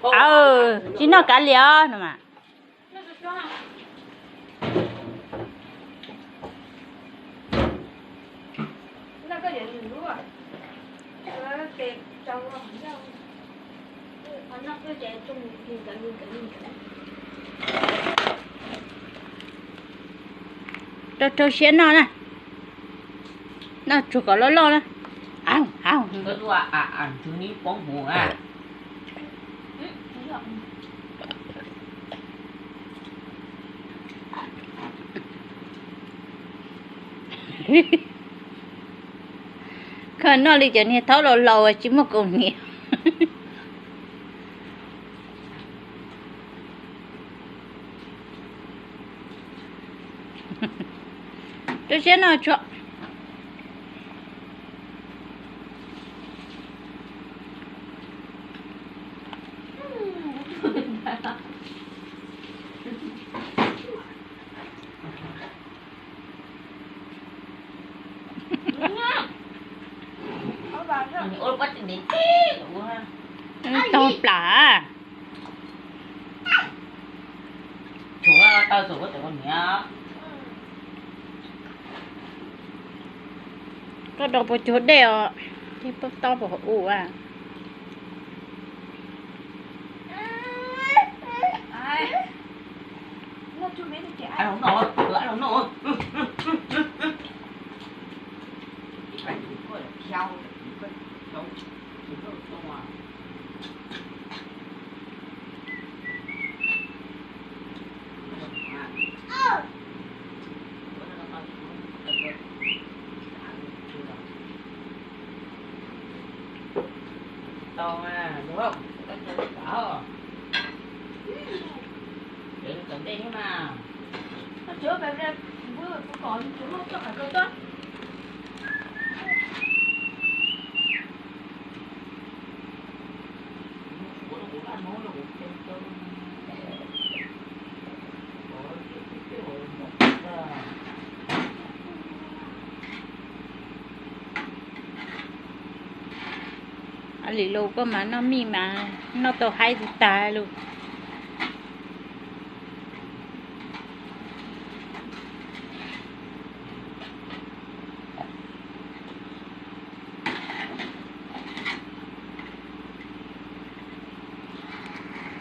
Aw, tsis noj kav liam no mas. Rau rau siab noj na, noj tsuag kom loj loj na. Koj noj li cov niag thaub laus laus tsis muaj kaus hniav. Rau siab noj tsuag. Tau plam. Koj do puas cuag dej os, tib pab tob puas ua. Li lus koj mas noj mij mas noj tau haib tag lug.